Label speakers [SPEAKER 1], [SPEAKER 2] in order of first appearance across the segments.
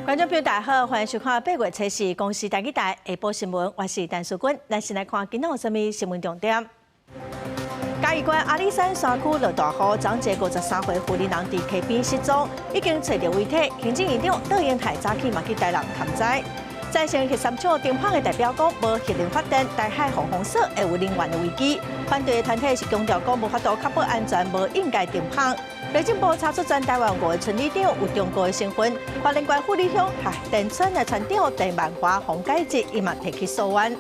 [SPEAKER 1] 觀眾朋友大家好，歡迎收看八月初四公視台語台下晡新聞，我是陳淑君。咱先來看今仔有啥物新聞重點。嘉義縣阿里山山區落大雨，昨一個53歲婦人佇溪邊失蹤，已經揣著遺體。行政院長杜英台早起嘛去台南勘災。再生核三廠停麭的代表講，無核能發電，台海防封鎖會有能源的危機。反對的團體是強調講，無法度確保安全，無應該停麭。內政部查出全台灣五個村里長有中國的成分，花蓮縣富里鄉核電村的村長鄭萬華、黃改哲伊嘛提起訴願。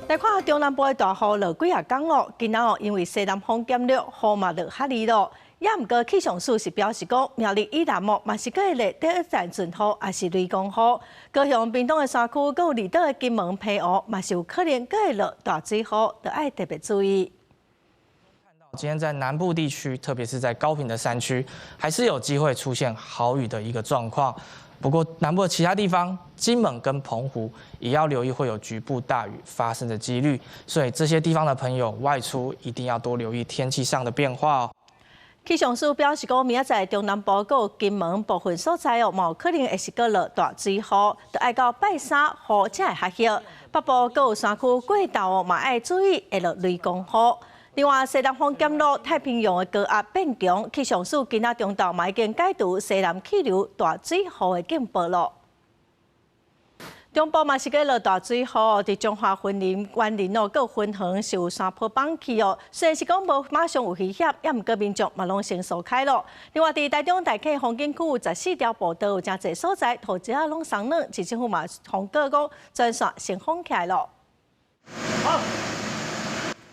[SPEAKER 1] 來看中南部的大雨落幾仔工咯，今仔哦因為西南風減弱，雨嘛落較離咯。也毋過氣象署是表示講，明日以南哦嘛是閣會落短暫陣雨，抑是雷公雨。高雄、屏東的山區，閣有離島的金門、澎湖，嘛是有可能閣會落大水雨，著愛特別注意。
[SPEAKER 2] 今天在南部地區，特別是在高屏的山區，還是有機會出現豪雨的一個狀況。不過南部的其他地方，金門跟澎湖也要留意會有局部大雨發生的幾率，所以這些地方的朋友外出一定要多留意天氣上的變化哦。
[SPEAKER 1] 氣象署表示講，明仔載中南部閣有金門部分所在哦，嘛有可能會是閣落大水雨，著愛到拜三雨才會較歇。北部閣有山區過晝哦，嘛愛注意會落雷公雨。另外，西南風減弱，太平洋的高壓變強，氣象署今仔中晝嘛已經解除西南氣流大水雨的警報咯。中部嘛是閣落大水雨，佇彰化雲林、員林哦，閣有芬園是有山坡崩去哦。雖然是講無馬上有危險，也毋過民眾嘛攏先疏開咯。另外，佇台中大溪風景區有14條步道，有誠濟所在土質仔攏鬆軟，市政府嘛通告講全線先封起來咯。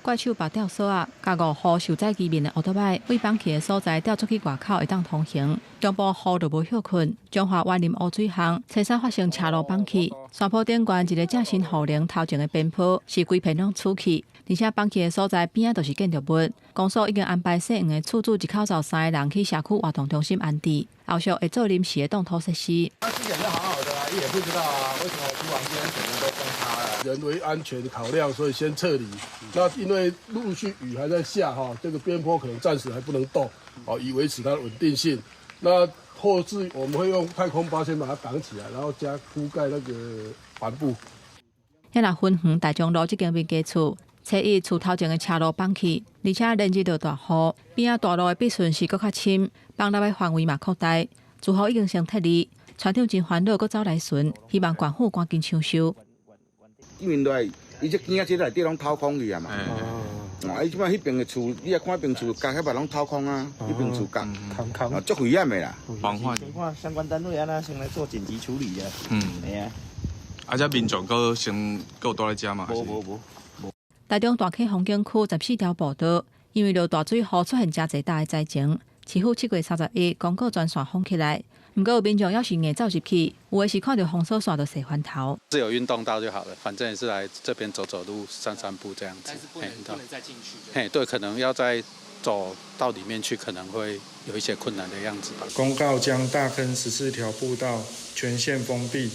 [SPEAKER 3] 怪手拔吊索仔，共五戶受災居民的烏托邦對崩去的所在吊出去外口會當通行。中部雨就無歇睏，彰化員林烏水巷，初三發生車路崩去，山坡頂懸一个正新雨林頭前的邊坡是規片攏出去，而且崩去的所在邊仔就是建築物。公所已經安排細黃的厝主一口罩三个人去社區活動中心安置，後續會做臨時的擋土設施。
[SPEAKER 4] 他之前是好好的啊，也不知道啊，為什麼突然間整個都崩塌了？
[SPEAKER 5] 人為安全考量，所以先撤離。那因為陸續雨還在下哈，這個邊坡可能暫時還不能動，哦，以維持它的穩定性。那後置我們會用太空包先把它擋起來，然後加鋪蓋那個帆布。
[SPEAKER 3] 遐若芬園大眾路這間民家厝，初一厝頭前的車路崩去，而且連日落大雨，邊仔大路的筆順是閣較深，崩落的範圍嘛擴大，住戶已經先撤離，村長真煩惱，閣走來巡，希望縣府趕緊搶修。
[SPEAKER 6] 因為落來，伊這邊仔這內底攏掏空去啊嘛。哦。啊，伊這擺彼邊的厝，你也看彼邊厝角彼擺攏掏空啊，彼邊厝角，啊，足危險的啦。
[SPEAKER 7] 防範。
[SPEAKER 8] 看相關單位按怎先來做緊急處理啊。嗯。係啊。
[SPEAKER 7] 啊，這民眾閣先閣蹛佇遮嘛？
[SPEAKER 6] 無無無。
[SPEAKER 3] 台中大溪風景區14條步道，因為落大水雨出現誠濟大的災情，市府7月31公告全線封起來。毋過有民眾猶是硬走入去，有的是看著封鎖線就踅翻頭。
[SPEAKER 9] 是有運動到就好了，反正也是來這邊走走路、散散步這樣子。
[SPEAKER 2] 但是不能再進去。
[SPEAKER 9] 嘿，對，可能要再走到裡面去，可能會有一些困難的樣子吧。
[SPEAKER 10] 公告將大坑14條步道全線封閉，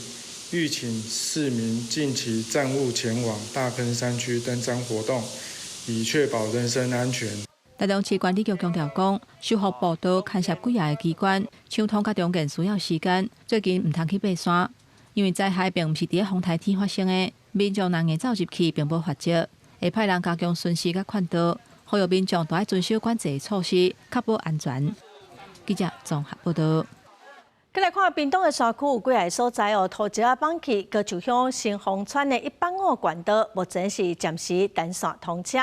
[SPEAKER 10] 籲請市民近期暫勿前往大坑山區登山活動，以確保人身安全。
[SPEAKER 3] 台中市管理局強調講，修復步道牽涉幾仔个機關，搶通佮重建需要時間。最近毋通去爬山，因為災害並毋是佇咧風颱天發生的，民眾若硬走入去，並無罰則，會派人加強巡視佮勸導，呼籲民眾都愛遵守管制措施，確保安全。記者綜合報道。
[SPEAKER 1] 閣來看屏東的山區有幾个所在哦，土石仔崩去，高樹鄉新豐村的185縣道目前是暫時單線通車。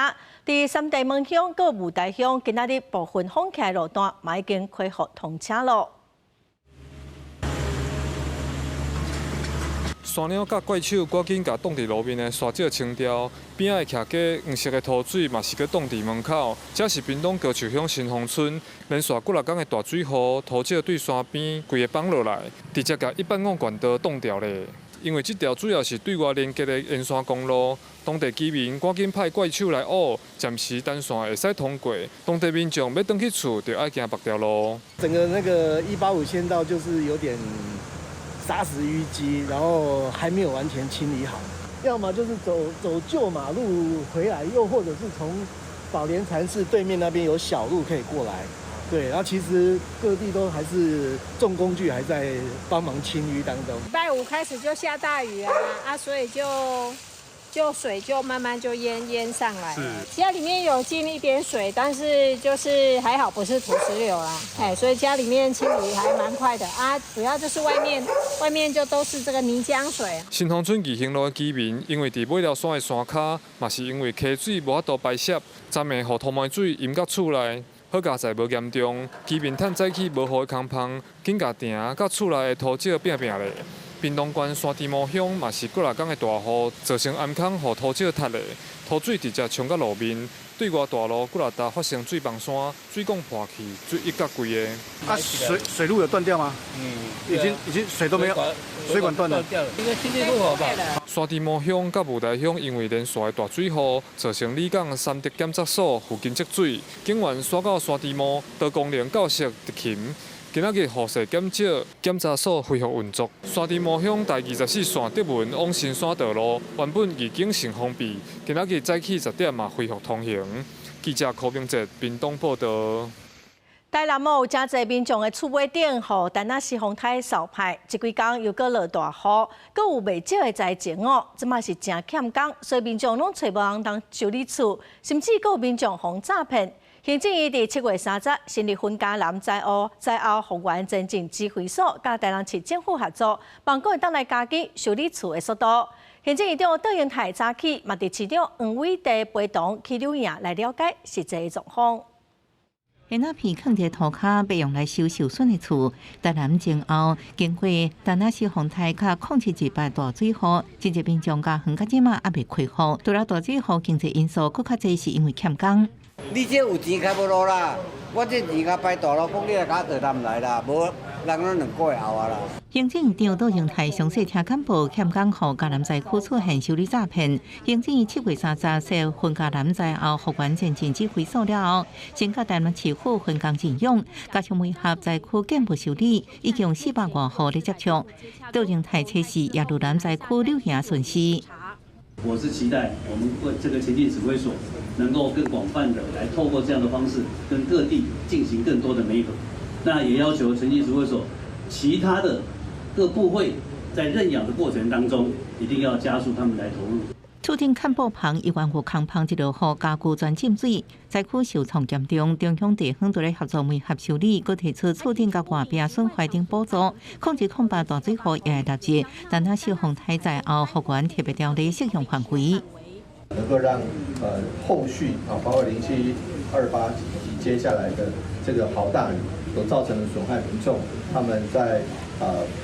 [SPEAKER 1] 佇三地門鄉佮霧台鄉，今仔日部分封起來路段嘛已經恢復通車咯。
[SPEAKER 10] 山鳥佮怪手趕緊共擋佇路面的沙石清掉，邊仔的徛家黃色的塗水嘛是閣擋佇門口。這是屏東高樹鄉新豐村，連續幾若工的大水雨，土石對山邊規个崩落來，直接共185縣道擋掉咧。因為這條主要是對外連結的沿山公路，當地居民趕緊派怪手來挖，暫時單線會使通過。當地民眾欲轉去厝，就愛行別條路。
[SPEAKER 8] 整個那個185縣道就是有點沙石淤積，然後還沒有完全清理好。要麼就是走走舊馬路回來，又或者是從寶蓮禪寺對面那邊有小路可以過來。對，然後其實各地都還是重工具還在幫忙清淤當中。
[SPEAKER 11] 禮拜五開始就下大雨啊，啊，所以就水就慢慢就淹上來。家裡面有進一點水，但是就是還好不是土石流啦，哎，所以家裡面清理還蠻快的啊。主要就是外面就都是這個泥漿水。
[SPEAKER 10] 新豐村義興路的居民，因為佇尾寮山的山跤，嘛是因為溪水無法度排泄，昨暝予土毛水淹到厝內。好佳哉無嚴重，居民趁早起無雨的空縫，緊共埕佮厝內的土石拚拚咧。屏東縣山豬毛鄉嘛是幾若工的大雨，造成頷空予土石塌咧，土水直接沖到路面，對外大路幾若搭發生水崩山，水管破去，水溢甲規个。
[SPEAKER 12] 啊，水路有斷掉嗎？嗯，已經水都沒有，水管斷了。
[SPEAKER 13] 應該清理不好吧？
[SPEAKER 10] 山豬毛鄉佮霧台鄉因為連續的大水雨，造成里港三德檢測所附近積水，警員徙到山豬毛多功能教室執勤。今仔日雨勢減少，檢查所恢復運作。山豬毛鄉台24線德文往新山道路，原本已經性封閉，今仔日早起10點嘛恢復通行。記者柯明哲屏東報道。
[SPEAKER 1] 台南有誠濟民眾的厝尾頂，予田納西風颱掃歹，這幾工又閣落大雨，閣有袂少的災情哦。這馬是誠欠工，所以民眾攏揣無人通修理厝，甚至閣有民眾予詐騙。行政院佇7月30成立分嘉南災後復原前進指揮所，佮台南市政府合作，幫閣會當來加緊修理厝的速度。行政院長卓榮泰早起嘛，佇市長黃偉哲陪同去柳營來了解實際狀況。
[SPEAKER 14] 煙仔片囥佇塗跤，欲用來修受損的厝。台南前後經過田納西風颱佮0718大水雨，真濟民眾家園到這馬猶未恢復。除了大水雨經濟因素，閣較濟是因為欠工。
[SPEAKER 15] 你這有錢開無路啦，我這錢共排大路，講你來共我倒南來啦，無人攏2個月後啊啦。
[SPEAKER 14] 行政院長卓榮泰詳細聽簡報，欠工予嘉南災區出現修理詐騙。行政院7月30設分嘉南災後復原前進指揮所了後，先佮台南市府分工進勇，加強配合災區建物修理，已經400外戶咧接觸。卓榮泰測試耶路南災區柳營巡視。
[SPEAKER 16] 我是期待我們這個前進指揮所能夠更廣泛的來透過這樣的方式跟各地進行更多的媒合。那也要求前進指揮所其他的各部會在認養的過程當中，一定要加速他們來投入。
[SPEAKER 14] 厝頂崁布棚猶原有空縫，一落雨家具全浸水，災區受創嚴重，中央地方都咧合作媒合修理，閣提出厝頂佮外壁損壞等補助。0708大水雨也會納入，田納西風颱災後復原特別條例適用範圍，
[SPEAKER 4] 能夠讓後續啊，包括0728以及接下來的這個豪大雨所造成的損害，民眾他們在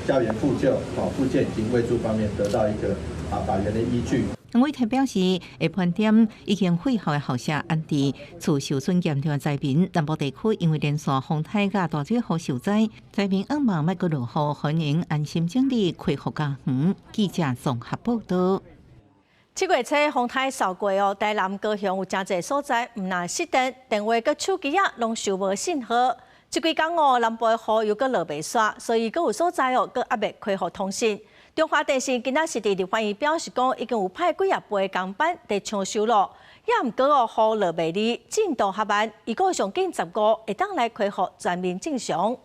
[SPEAKER 4] 家園復舊、啊復建及慰助方面得到一個啊法源的依據。
[SPEAKER 14] 黃偉哲表示，會盤點已經廢校的校舍安置厝受損嚴重的災民。南部地區因為連續風颱佮大水雨受災，災民向望莫閣落雨，歡迎安心整理恢復家園。記者綜合報道。
[SPEAKER 1] 7月初風颱掃過哦，台南高雄有誠濟所在，毋但失電，電話佮手機仔攏收無信號。這幾工哦，南部的雨又閣落袂煞，所以閣有所在哦，閣猶未恢復通訊。中華電信今仔是佇立法院表示講，已經有派幾仔倍工班佇搶修咯。也毋過哦，雨落袂離，進度較慢，預估上緊15會當來恢復全面正常。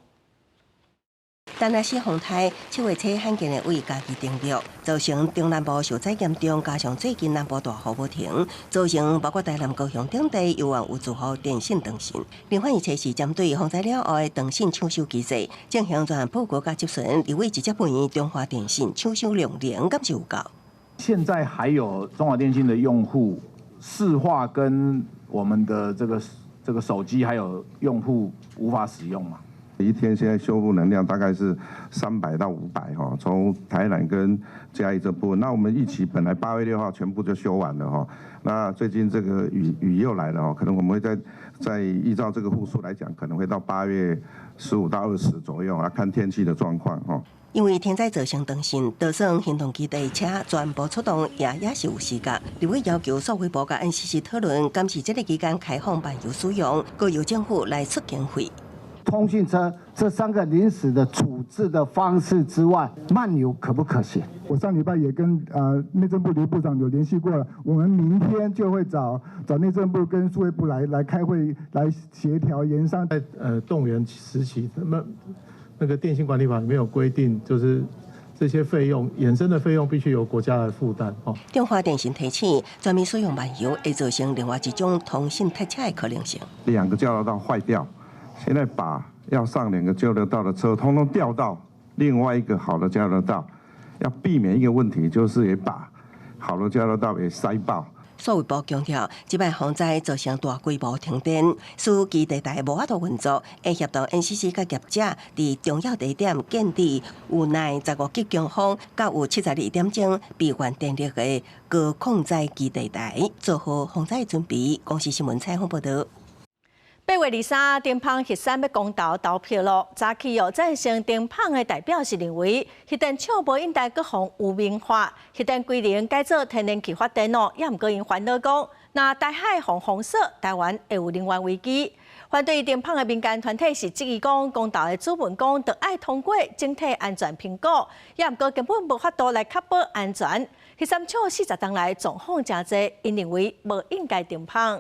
[SPEAKER 17] 田納西風颱7月初罕見的對嘉義登陸，造成中南部受災嚴重，加上最近南部大雨無停，造成包括台南、高雄等地猶原有住戶電信斷線。立法院測試針對風災了後的斷線搶修機制進行專案報告佮質詢，立委直接問中華電信搶修量能敢是有夠？
[SPEAKER 18] 現在還有中華電信的用戶市話跟我們的這個手機還有用戶無法使用嗎？
[SPEAKER 19] 一天現在修復能量大概是300到500哈，從台南跟嘉義這部分，那我們預期本來8月6號全部就修完了哈，那最近這個雨又來了哦，可能我們會再依照這個戶數來講，可能會到8月15到20左右啊，看天氣的狀況哈。
[SPEAKER 17] 因為天災造成斷線，就算行動基地車全部出動，也是有時間。立委要求數位部佮 NCC 討論，監視這個期間開放漫遊使用，閣由政府來出經費。
[SPEAKER 13] 通訊車這三個臨時的處置的方式之外，漫遊可不可行？
[SPEAKER 20] 我上禮拜也跟內政部劉部長有聯繫過了，我們明天就會找找內政部跟數位部來開會，來協調研商。
[SPEAKER 21] 在動員時期，那個電信管理法裡面有規定，就是這些費用衍生的費用必須由國家來負擔。哦。
[SPEAKER 17] 中華電信提醒，全面使用漫遊會造成另外一種通信塞車的可能性。
[SPEAKER 19] 兩個交流道壞掉，現在把要上兩個交流道的車，通通調到另外一個好的交流道，要避免一個問題，就是也把好的交流道也塞爆。
[SPEAKER 17] 數位部強調，這擺洪災造成大規模停電，使基地台無法度運作，會協同 NCC 佮業者佇重要地點建置有耐15級強風，佮有72點鐘備援電力的高控災基地台，做好防災準備。公視新聞採訪報導。
[SPEAKER 1] 8月23，停放核三欲公投投票囉。早起哦，贊成停放的代表是認為，核電廠無應該閣予污名化，核電規程改做天然氣發電哦，也毋過𪜶煩惱講，若台海予封鎖，台灣會有能源危機。反對停放的民間團體是質疑講，公投的主文講，著愛通過整體安全評估，也毋過根本無法度來確保安全。核三廠40冬來狀況誠濟，𪜶認為無應該停放。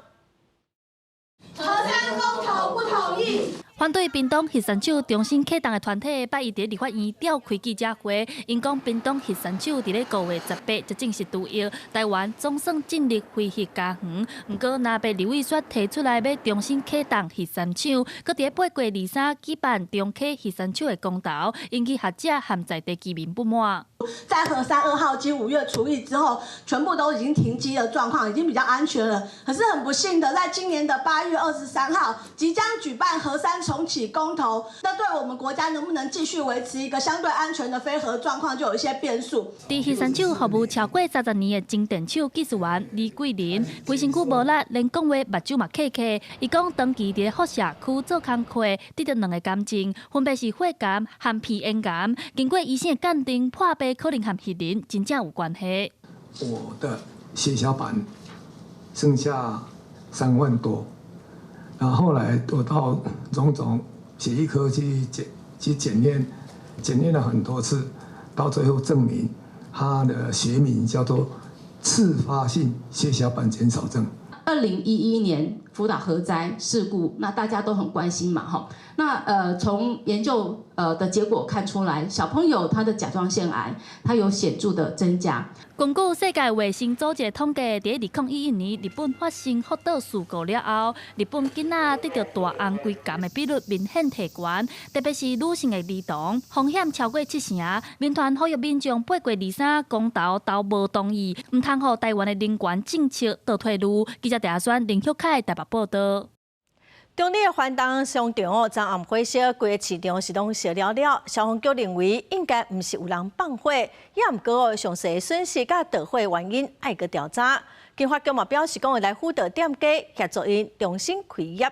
[SPEAKER 22] 核三公投不同意。
[SPEAKER 23] 反對屏東核三廠重新啟動的團體，拜一佇立法院召開記者會，𪜶講屏東核三廠佇咧5月18才正式除役，台灣總算進入非核家園。毋過，藍白立委煞提出來欲重新啟動核三廠，閣佇咧8月23舉辦重啟核三廠的公投，引起學者和在地居民不滿。
[SPEAKER 22] 在核三二號機5月除役之後，全部都已經停機的狀況，已經比較安全了。可是很不幸的，在今年的8月23號，即將舉辦核三重啟公投，那對我們國家能不能繼續維持一個相對安全的非核狀況，就有一些變數。
[SPEAKER 23] 佇核三廠服務超過30年的前電廠技術員李桂林，規身軀無力，連講話目睭嘛瞌瞌。伊講長期佇咧輻射區做工課，得著兩個癌症，分別是血癌和鼻咽癌。經過醫生的鑑定，破病可能和核能真正有關係。
[SPEAKER 24] 我的血小板剩下3萬多。然後後來我到榮總血液科去檢驗，檢驗了很多次，到最後證明他的學名叫做次發性血小板減少症。
[SPEAKER 25] 2011年福島核災事故，那大家都很關心嘛，哈。那從研究的結果看出來，小朋友他的甲狀腺癌，它有顯著的增加。
[SPEAKER 23] 根據世界衛生組織統計，佇2011年日本發生福島事故了後，日本囡仔得著大紅規癌的比率明顯提懸，特別是女性的兒童，風險超過七成。民團呼籲民眾8月23公投投無同意，毋通予台灣的能源政策倒退嚕。記者鄭阿宣、林旭凱台北報道。
[SPEAKER 1] 中坜的環東商場哦，昨暗火燒，規个市場是攏燒了了。消防局認為應該毋是有人放火，也毋過哦，詳細損失佮導火原因愛閣調查。經發局嘛表示講會來輔導店家協助𪜶重新開業。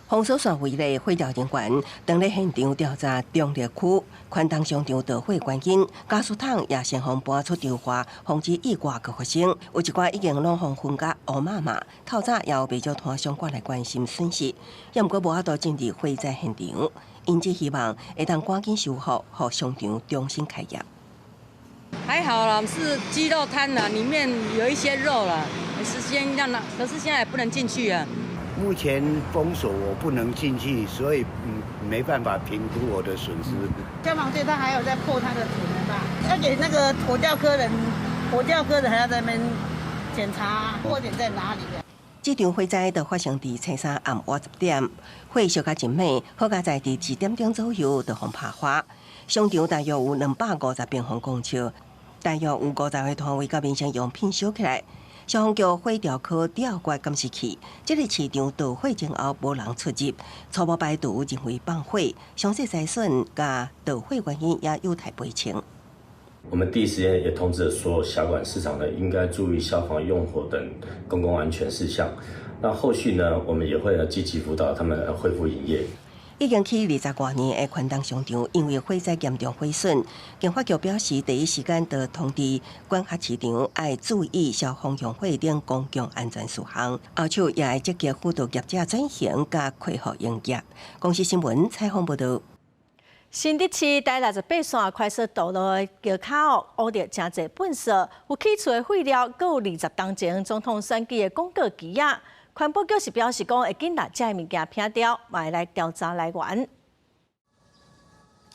[SPEAKER 17] 封鎖線為例，火調人員當咧現場調查中坜區寬東商場導火原因，家私桶也先予搬出彰化，防止意外閣發生。有一寡已經攏予熏甲烏麻麻，透早也有袂少攤商過來關心損失，也毋過無法度進入火災現場，𪜶只希望會當趕緊修復，予商場重新開業。
[SPEAKER 26] 還好啦，是雞肉攤啦，裡面有一些肉啦，是先讓它，可是現在也不能進去啊。
[SPEAKER 27] 目前封鎖我不能進去，所以沒辦法評估我的損失。
[SPEAKER 28] 消防隊他還有在破他的土門吧？要給那個火調科人，火調科人還要在那邊檢查火點在哪裡。
[SPEAKER 17] 這場火災就發生佇初三暗倚10點，火燒甲真猛，好佳哉佇1點鐘左右就予拍花。商場大約有250平方公尺，大約有50個攤位佮民生用品燒起來。消防局火調科調過監視器，這个市場導火前後無人出入，初步排除認為放火，詳細財損佮導火原因也有待釐清。
[SPEAKER 29] 我們第一時間也通知了所有轄管市場呢，應該注意消防用火等公共安全事項。那後續呢，我們也會呢積極輔導他們恢復營業。
[SPEAKER 17] 已經起20外年的寬東商場，因為火災嚴重毀損，經發局表示，第一時間就通知管轄市場愛注意消防用火等公共安全事項，後續也會積極輔導業者轉型佮恢復營業。公視新聞採訪報導。
[SPEAKER 1] 新竹市台68線快速道路的橋跤哦，挖著誠濟糞埽，有棄厝的廢料，閣有20冬前總統選舉的廣告旗仔。環保局是表示講會緊來這物件撇掉，嘛會來調查來源。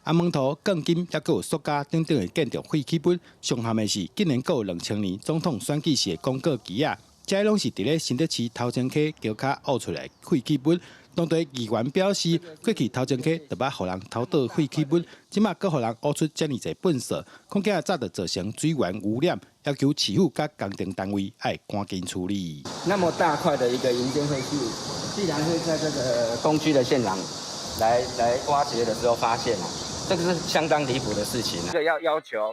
[SPEAKER 2] 啊，門塗、鋼筋，抑閣有塑膠等等的建築廢棄物，上譀的是，竟然閣有2000年總統選舉時的廣告旗仔，這攏是佇咧新竹市頭前溪橋跤挖出來廢棄物。當地議員表示，過去頭前溪就捌予人偷倒廢棄物，這馬閣予人挖出遮爾濟糞埽，恐驚早就造成水源污染，要求市府佮工程單位愛趕緊處理。
[SPEAKER 3] 那麼大塊的一個營建廢棄物，必然會在這個工區的現場來挖掘的時候發現，這個是相當離譜的事情。這個要求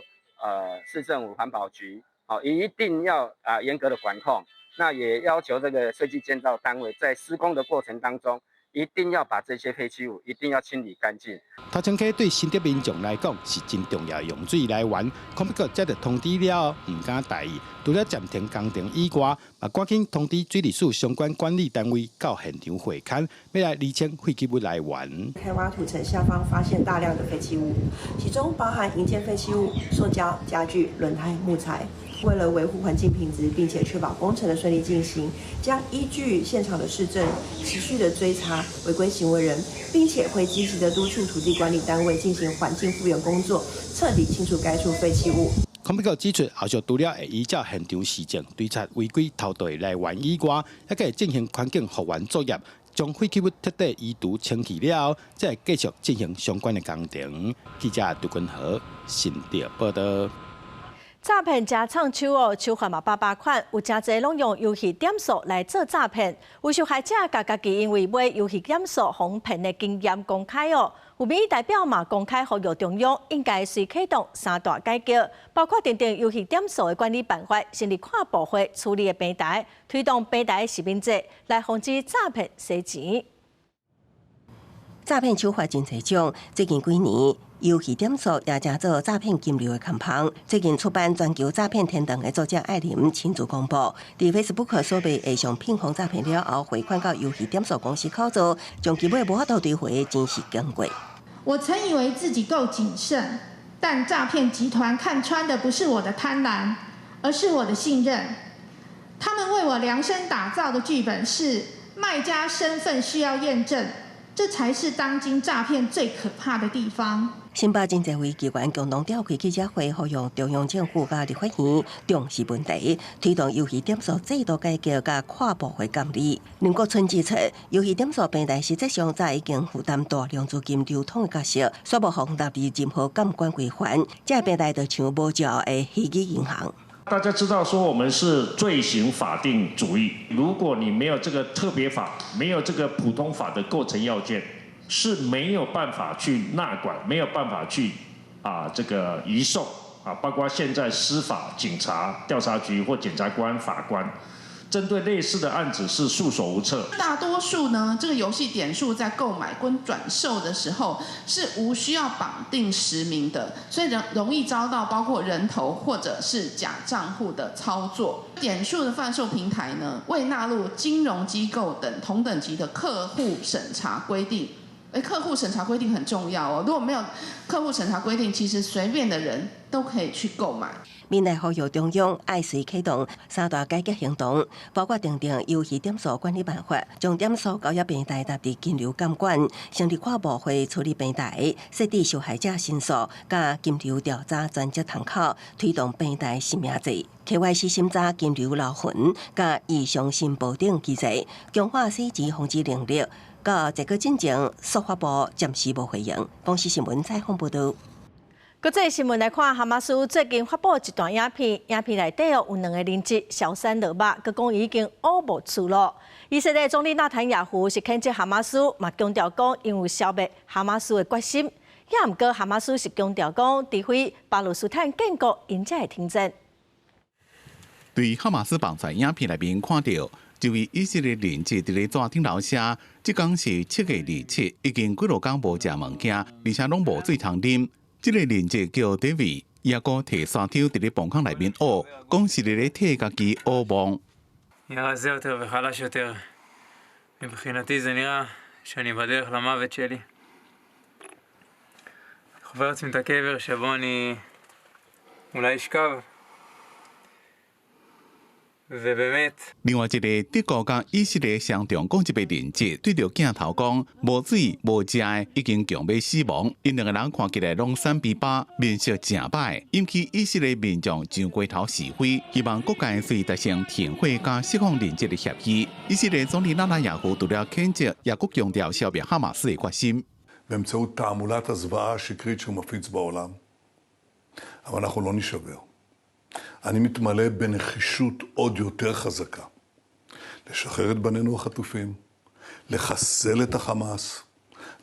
[SPEAKER 3] 市政府環保局，哦，一定要啊嚴格的管控，那也要求這個設計建造單位在施工的過程當中，一定要把這些廢棄物一定要清理乾淨。
[SPEAKER 2] 頭前溪對新竹民眾來講是真重要的用水來源，環保局接著通知了後，毋敢大意，除了暫停工程以外，嘛趕緊通知水利署相關管理單位到現場會勘，欲來釐清廢棄物來源。
[SPEAKER 5] 開挖土層下方發現大量的廢棄物，其中包含營建廢棄物、塑膠、家具、輪胎、木材。為了維護環境品質，並且確保工程的順利進行，將依據現場的事證，持續的追查違規行為人，並且會積極的督促土地管理單位進行環境復原工作，徹底清除該處廢棄物。
[SPEAKER 2] 環保局指出，後續除了會依照現場事證追查違規偷倒的來源以外，還會進行環境復原作業，將廢棄物徹底移除清去了後，才會繼續進行相關的工程。記者杜君和新竹報導。
[SPEAKER 1] 詐騙誠創手哦，手法嘛百百款，有誠濟攏用遊戲點數來做詐騙。有受害者共家己因為買遊戲點數予騙的經驗公開哦。有民意代表嘛公開呼籲中央應該隨啟動三大改革，包括訂定遊戲點數的管理辦法，成立跨部會處理的平台，推動平台實名制來防止詐騙洗錢。
[SPEAKER 17] 詐騙手法真濟種，最近幾年，遊戲點數也成做詐騙金流的空縫。最近出版《全球詐騙天堂》的作者艾琳親自公布，佇 Facebook 所賣的上騙風詐騙了後，匯款到遊戲點數公司口座，將其尾無法度追回的真實經過。
[SPEAKER 6] 我曾以為自己夠謹慎，但詐騙集團看穿的不是我的貪婪，而是我的信任。他們為我量身打造的劇本是賣家身份需要驗證，這才是當今詐騙最可怕的地方。
[SPEAKER 17] 新北真濟位議員共同召開記者會，呼籲中央政府佮立法院重視問題，推動遊戲點數制度改革佮跨部會監理。林國春指出，遊戲點數平台實際上早已經負擔大量資金流通的角色，煞無予納入任何監管規範，這個平台就像無照的虛擬銀行。
[SPEAKER 7] 大家知道說我們是罪刑法定主義，如果你沒有這個特別法，沒有這個普通法的構成要件，是沒有辦法去納管，沒有辦法去這個移送啊，包括現在司法、警察、調查局或檢察官、法官，針對類似的案子是束手無策。
[SPEAKER 6] 大多數呢，這個遊戲點數在購買跟轉售的時候是無需要綁定實名的，所以容易遭到包括人頭或者是假賬戶的操作。點數的販售平台呢，未納入金融機構等同等級的客戶審查規定。客戶審查規定很重要哦。如果沒有客戶審查規定，其實隨便的人都可以去購買。
[SPEAKER 17] 民代呼籲中央愛隨啟動三大改革行動，包括訂定遊戲點數管理辦法，將點數交易平台納入金流監管，成立跨部會處理平台，設置受害者申訴佮金流調查專責窗口，推動平台實名制，KYC 審查金流留痕佮異常申報等機制，強化洗錢防治能力。到這個進前，司法部暫時無回應。公視新聞採訪報導。
[SPEAKER 1] 國際新聞來看，哈馬斯最近發布一段影片，影片內底哦有兩个人質消散落肉，閣講已經烏無厝咯。以色列總理納坦雅胡是譴責哈馬斯，嘛強調講𪜶有消滅哈馬斯的決心。也毋過哈馬斯是強調講，除非巴勒斯坦建國，𪜶才會停戰。
[SPEAKER 8] 對哈馬斯放出影片內面看著，
[SPEAKER 4] 一位以色列人質佇咧紙頂頭寫，這工是7月27，已經幾落工無食物件，而且攏無水通啉。這個人質叫 David，伊猶閣提沙抽佇咧磅空內面挖，講是佇咧替家己烏夢。
[SPEAKER 8] מבחינתי זה נראה שאני בדרך למוות שלי. חופר לעצמי את הקבר שבו אני אולי אשכב. ובאמת。
[SPEAKER 4] 另外一个德國佮以色列雙重國籍的人質對著鏡頭講：無水無食的，已經強欲死亡。𪜶兩個人看起來攏瘦巴巴，面色誠歹，引起以色列民眾上街頭示威，希望各界隨達成停火佮釋放人質的協議。以色列總理納坦雅胡除了譴責，也閣強調消滅哈馬斯的決心。
[SPEAKER 9] באמצעות תעמולת הזוועה השקרית שהוא מפיץ בעולם. אבל אנחנו לא נשבר. אני מתמלא בנחישות עוד יותר חזקה. לשחרר את בנינו החטופים, לחסל את החמאס,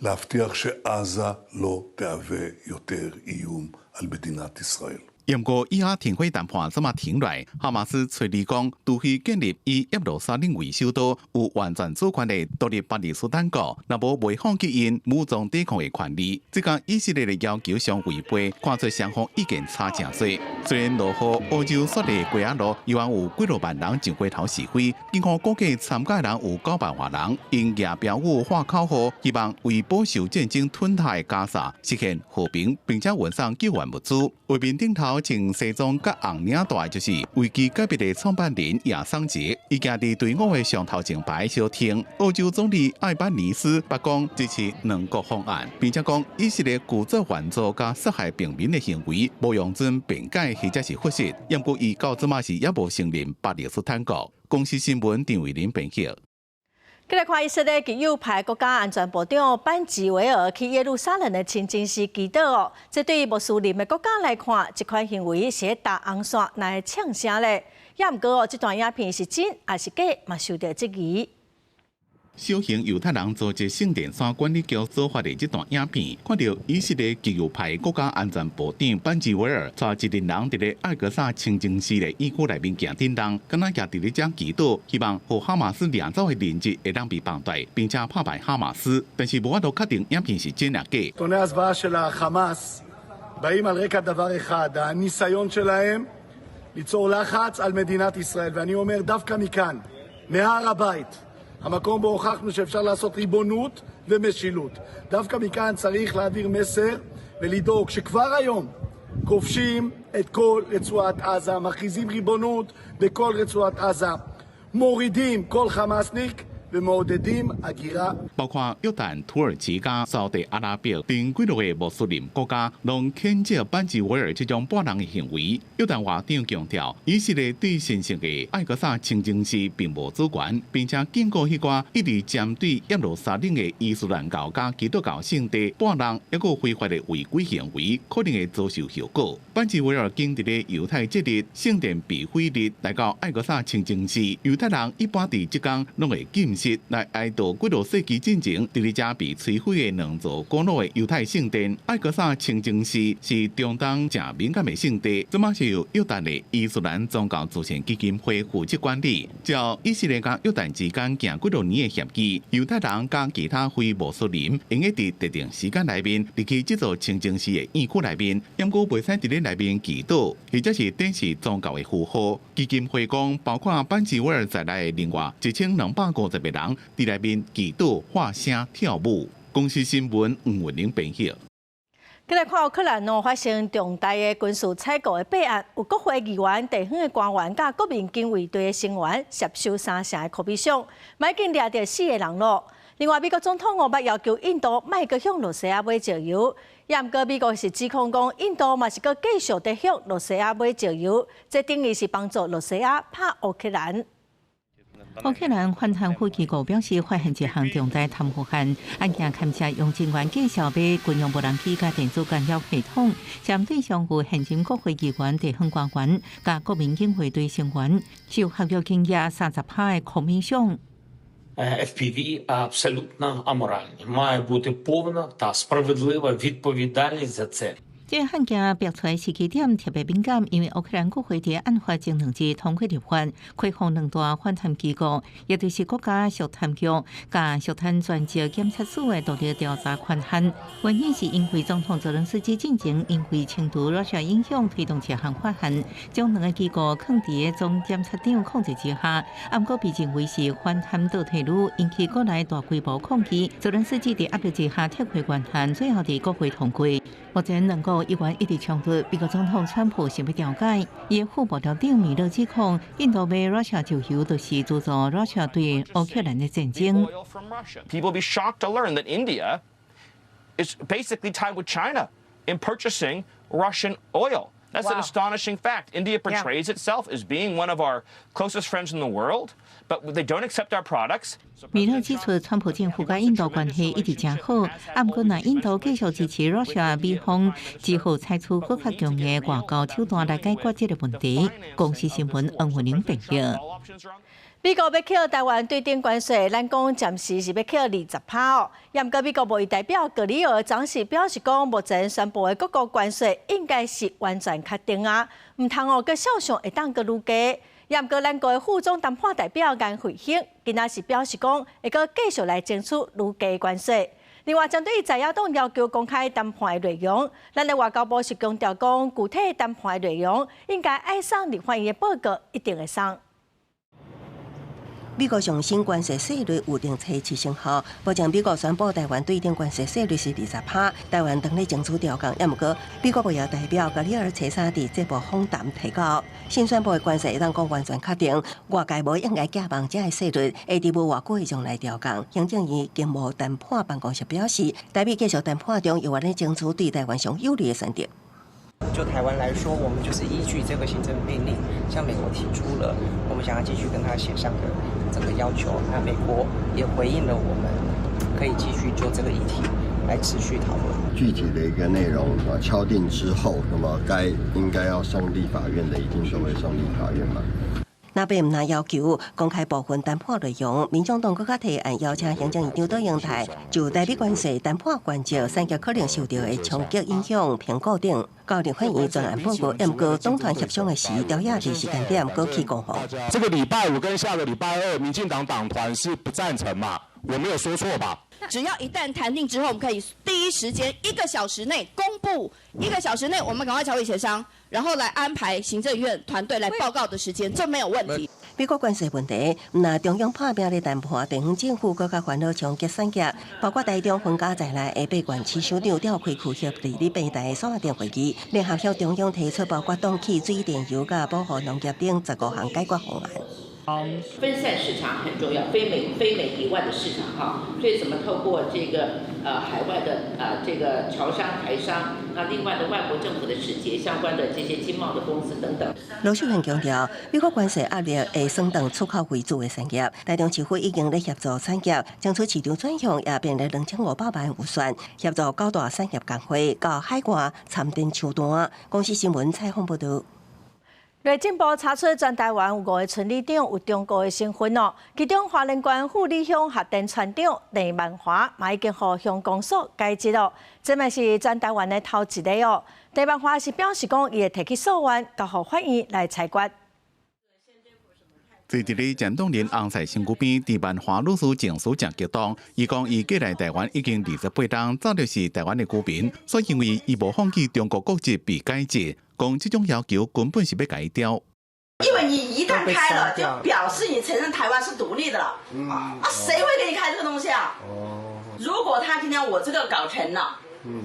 [SPEAKER 9] להבטיח שעזה לא תהווה יותר איום על מדינת ישראל.
[SPEAKER 4] 毋過以哈停火談判這馬停落來，哈馬斯揣二講，除非建立以耶路撒冷為首都、有完全主權的獨立巴勒斯坦國，若無袂放棄𪜶武裝抵抗的權利。這佮以色列的要求相違背，看出雙方意見差誠濟。雖然落雨，澳洲雪梨街仔路依然有幾若萬人上街頭示威，警方估計參加人有9萬外人，𪜶舉標語喊口號，希望為飽受戰爭吞噬的加薩實現和平，並且運送救援物資。畫面頂頭穿西裝佮紅領帶，就是維基解密的創辦人亞桑傑，伊行佇隊伍的上頭前排相挺。澳洲總理艾班尼斯白講支持兩國方案，並且講以色列故作援助佮殺害平民的行為，無容准辯解或者是解釋。毋過伊到這馬是猶無承認巴勒斯坦國。公視新聞陳慧琳編輯。
[SPEAKER 1] 繼來看以色列極右派國家安全部長班吉維爾去耶路撒冷的清真寺祈禱哦，這對穆斯林的國家來看，這款行為是搭紅線來嗆聲咧。也毋過哦，這段影片是真抑是假，嘛受著質疑。
[SPEAKER 4] 小型猶太人組織聖殿山管理局所發的這段影片，看著以色列極右派國家安全部長班吉維爾帶一陣人佇咧艾格薩清真寺的院區內面行振動，敢若徛佇咧遮祈禱，希望予哈馬斯掠走的人質會當被放綴，並且拍敗哈馬斯。但是無法度確定影片是真抑假。
[SPEAKER 10] סרטוני הזוועה של החמאס באים על רקע דבר אחד, הניסיון שלהם ליצור לחץ על מדינת ישראל. ואני אומר דווקא מכאן, מהר הבית, המקום בו הוכחנו שאפשר לעשות ריבונות ומשילות. דווקא מכאן צריך להעביר מסר ולדאוג שכבר היום כובשים את כל רצועת עזה, מכריזים ריבונות בכל רצועת עזה, מורידים כל חמאסניק ומעודדים הגירה。
[SPEAKER 4] 包括約旦、土耳其佮沙特阿拉伯等幾落个穆斯林國家，攏譴責班吉維爾這種叛人的行為。約旦外長強調，以色列對神聖的艾格薩清真寺並無主權，並且警告彼寡一直針對耶路撒冷的伊斯蘭教佮基督教聖地叛人，抑閣非法的違規行為，可能會遭受後果。班吉維爾今佇咧猶太節日聖殿被毀日來到艾格薩清真寺，猶太人一般佇這工攏會禁食來哀悼幾落世紀進前佇咧遮被摧毀的兩座古老的猶太聖殿。艾格薩清真寺是中東誠敏感的聖地，這馬是由約旦的伊斯蘭宗教慈善基金會負責管理。照以色列佮約旦之間行幾落年的協議，猶太人佮其他非穆斯林會用佇特定時間內面入去這座清真寺的院區內面，毋過袂使佇咧內面祈禱，或者是展示宗教的符號。基金會講，包括班吉維爾在內的另外1250個人佇內面祈禱、喊聲、跳舞。公視新聞吳文玲編譯。
[SPEAKER 1] 繼來看烏克蘭哦，發生重大的軍事採購的弊案，有國會議員、地方的官員佮國民警衛隊的成員涉收三成的 commission，已經掠著四个人囉。另外，美國總統哦，捌要求印度莫閣向羅西亞買石油，也毋過美國是指控講印度嘛是閣繼續佇向羅西亞買石油，這等於是幫助羅西亞拍烏克蘭。
[SPEAKER 11] 烏克蘭反貪腐機構表示，發現一項重大貪腐案，案件牽涉用人員繼續買軍用無人機佮電子干擾系統，針對象有現任國會議員、地方官員佮國民警衛隊成員，受合約金額30%的 commission。
[SPEAKER 12] FPV абсолютно аморальні. Має бути повна та справедлива відповідальність за це.
[SPEAKER 11] 這個案件爆出來時機點特別敏感，因為烏克蘭國會佇案發前2日通過立法，開放兩大反貪機構，也就是國家肅貪局佮肅貪專職檢察署的獨立調查權限。原因是因為總統澤倫斯基進前因為清除 Russia 影響推動這項法案，將兩個機構囥佇總檢察長控制之下，毋過被認為是反貪倒退嚕，引起國內大規模抗議。澤倫斯基佇壓力之下撤回權限，最後佇國會通過。目前兩國議員一直衝突，美國總統川普想欲調解，伊的副幕僚長米勒指控印度買 Russia 石油，就是資助 Russia 對烏克蘭的戰爭。
[SPEAKER 13] People be shocked to learn that India is basically tied with China in purchasing Russian oil. That's an astonishing fact. India portrays itself as being one of our closest friends in the world, but they don't accept our products.
[SPEAKER 11] 米勒指出，川普政府佮印度關係一直誠好，毋過若印度繼續支持 Russia，美方只好採取閣較強硬的外交手段來解決這個問題。公視新聞黃慧玲報道。
[SPEAKER 1] 美國欲扣台灣對等關稅，咱講暫時是欲扣20%哦。毋過美國貿易代表格里爾昨時表示講，目前宣布的各國關稅應該是完全確定啊，毋通哦，閣想像會當閣愈低。毋過咱國的副總談判代表顏慧卿今仔是表示講，會閣繼續來爭取愈低關稅。另外，針對在野黨要求公開談判的內容，咱的外交部是強調講，具體談判的內容應該愛送立法院的報告，一定會送。
[SPEAKER 17] 美國上新關稅稅率有定初期生效，目前美國宣布台灣對等關稅稅率是20%，台灣當咧爭取調降，抑毋過美國貿易代表格里爾初三佇節目訪談提到，新宣布的關稅會當講完全確定，外界無應該寄望這个稅率會佇無偌久的將來調降。行政院經貿談判辦公室表示，台美繼續談判中，猶原咧爭取對台灣上有利的選擇。
[SPEAKER 14] 就台灣來說，我們就是依據這個行政命令，向美國提出了我們想要繼續跟他協商的這個要求。那美國也回應了我們，可以繼續就這個議題來持續討論。
[SPEAKER 15] 具體的一個內容啊，敲定之後，那麼該應該要送立法院的，一定都會送立法院嘛。
[SPEAKER 17] 那邊毋但要求公開部分談判內容，民眾黨閣較提案邀請行政院長卓榮泰就台美關稅談判關節產業可能受到的衝擊影響評估等，到立法院專案報告，毋過黨團協商的時，調也佇時間點閣起攻防。
[SPEAKER 16] 這個禮拜五跟下個禮拜二，民進黨黨團是不贊成嘛？我沒有說錯吧？
[SPEAKER 18] 只要一旦談定之後，我們可以第一時間一個小時內公布，一個小時內我們趕快朝委協商，然後來安排行政院團隊來報告的時間，這沒有問題。
[SPEAKER 17] 美國關稅問題，毋但中央拍拚咧談判，地方政府閣較煩惱衝擊產業，包括台中分家在內的八縣市首長召開區協治理平台的線頂會議，聯合向中央提出包括凍氣、水電、油佮保護農業等15項解決方案。
[SPEAKER 19] 分散市場很重要，非美以外的市場哈，所以怎麼透過這個海外的這個僑商、台商，那另外的外國政府的使節相關的這些經貿的公司等等。
[SPEAKER 17] 盧秀燕強調，美國關稅壓力會損斷出口為主的產業，台中市府已經咧協助產業爭取市場轉向，也編列2500萬預算協助九大產業工會到海外參展搶單。公視新聞採訪報導。
[SPEAKER 1] 內政部查出全台灣有五个村里長有中國的成分哦，其中花蓮縣富里鄉合田村長鄭萬華嘛已經予鄉公所解職咯，這嘛是全台灣的頭一个哦。鄭萬華是表示講，伊會提起訴願，交予法院來裁決。
[SPEAKER 4] 坐佇咧蔣東林紅菜身軀邊，鄭萬華女士情緒誠激動。伊講，伊過來台灣已經28冬，早就是台灣的居民，所以因為伊無放棄中國國籍被解職，講這種要求根本是欲共伊刁。
[SPEAKER 20] 因為你一旦開了，就表示你承認台灣是獨立的了。啊，誰會給你開這個東西啊？如果他今天我這個搞成了，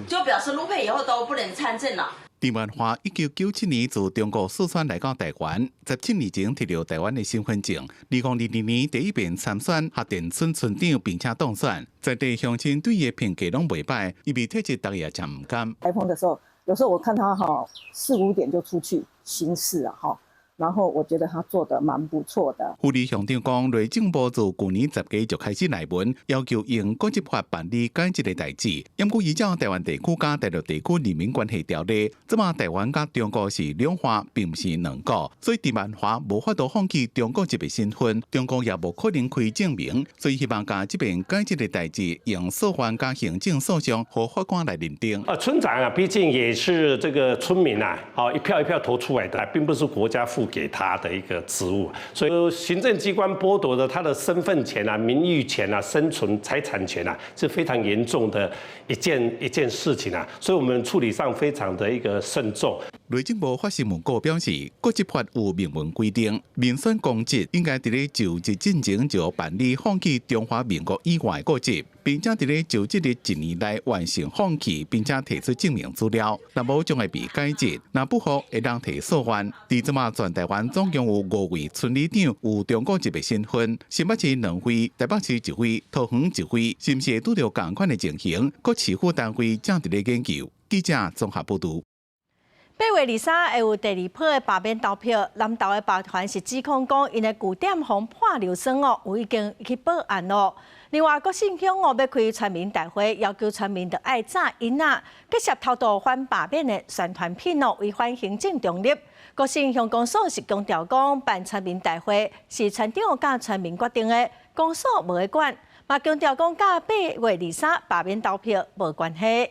[SPEAKER 20] 就表示陸配以後都不能參政了。
[SPEAKER 4] 鄭萬華1997年自中國四川來到台灣，17年前提著台灣的身份證。2022年第一遍參選合田村村長，並且當選，在地鄉親對伊的評價攏袂䆀，伊被退職，大家也誠毋甘。
[SPEAKER 21] 颱風的時候，有時候我看他哈四五點就出去行事啊，哈。然後我覺得他做得蠻不錯的。
[SPEAKER 4] 副理鄉長講，內政部自舊年10月就開始內文，要求用國籍法辦理改籍的代誌。毋過依照台灣地區佮大陸地區人民關係條例，這馬台灣佮中國是兩岸，並毋是兩國，所以鄭萬華無法度放棄中國籍的身份，中國也無可能開證明，所以希望共這邊改籍的代誌用訴願佮行政訴訟予法官來認定。
[SPEAKER 22] 啊，村長啊，畢竟也是這個村民啊，好一票一票投出來的，並不是國家賦給他的一個職務，所以行政機關剝奪了他的身份權啊、名譽權啊、生存財產權啊，是非常嚴重的一件事情啊，所以我們處理上非常的一個慎重。
[SPEAKER 4] 內政部發新聞稿表示，國籍法有明文規定，民選公職應該佇咧就職進前就辦理放棄中華民國以外國籍，並且佇咧就職的一年內完成放棄，並且提出證明資料，若無將會被解職，若不服會當提訴願。佇這馬全台灣總共有五位村里長有中國籍的身份，新北市兩位，台北市一位，桃園一位，是毋是會拄著仝款的情形？各市府單位正佇咧研究。記者綜合報導。
[SPEAKER 1] 8月23會有第二波的罷免投票，南投的罷團是指控講，𪜶的據點予潑硫酸哦，有已經去報案咯。另外，郭姓鄉哦欲開村民大會，要求村民著愛紮印仔，結涉偷渡反罷免的宣傳品哦，違反行政中立。郭姓鄉公所是強調講，辦村民大會是村長佮村民決定的，公所無愛管，嘛強調講佮8月23罷免投票無關係。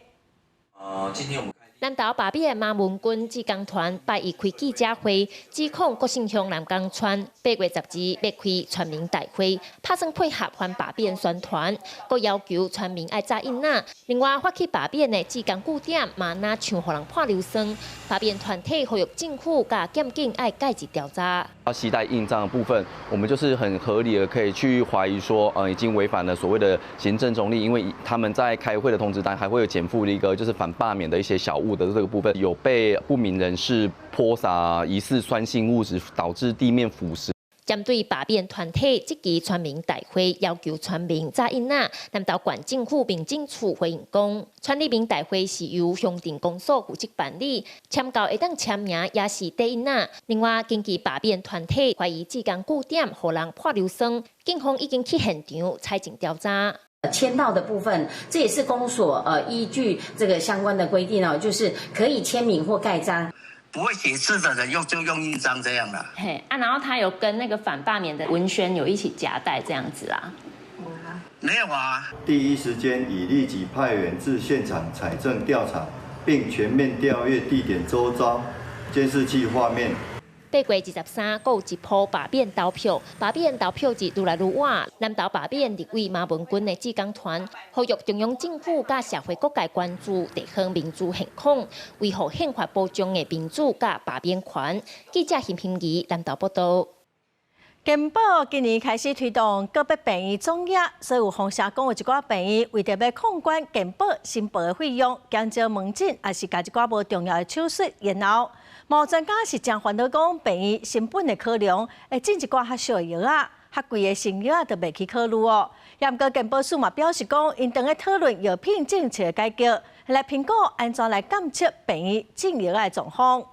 [SPEAKER 23] 今天我們。
[SPEAKER 24] 南投罷免馬文君志工團拜一開記者會，指控郭姓鄉南港村8月12欲開村民大會，拍算配合反罷免宣傳，閣要求村民愛紮印仔。另外發起罷免的志工據點嘛，若像予人潑硫酸，罷免團體呼籲政府佮檢警愛介入調查。
[SPEAKER 25] 要攜帶印章的部分，我們就是很合理的可以去懷疑說，已經違反了所謂的行政中立，因為他們在開會的通知單還會有檢附一個就是反罷免的一些小物的這個部分，有被不明人士潑灑疑似酸性物質，導致地面腐蝕。
[SPEAKER 24] 針對罷免團體積極村民大會，要求村民紮印仔，南投縣政府民政處回應講，村里民大會是由鄉鎮公所負責辦理，簽到會當簽名也是綴印仔。另外，根據罷免團體懷疑志工據點予人潑硫酸，警方已經去現場採證調查。
[SPEAKER 26] 簽到的部分，這也是公所依據這個相關的規定哦，就是可以簽名或蓋章。
[SPEAKER 27] 不會寫字的人用就用印章這樣啦。
[SPEAKER 24] 嘿啊，然後他有跟那個反罷免的文宣有一起夾帶這樣子啊？
[SPEAKER 27] 沒有啊。
[SPEAKER 28] 第一時間已立即派員至現場採證調查，並全面調閱地點周遭監視器畫面。
[SPEAKER 24] 8月23，閣有一波罷免投票，罷免投票日愈來愈晚。南投罷免立委馬文君的志工團，呼籲中央政府佮社會各界關注地方民主現況，維護憲法保障的民主佮罷免權。記者邢平儀南投報道。
[SPEAKER 1] 健保今年開始推動個別病院總額，所以有風聲講有一寡病院為著欲控管健保申報的費用，減少門診，抑是共一寡無重要的手術延後。有專家是誠煩惱講，病院成本的考量，會進一寡較俗的藥仔，較貴的新藥仔就袂去考慮哦。也毋過健保署嘛表示講，𪜶正咧討論藥品政策的改革，來評估按怎來監測病院進藥仔的狀況。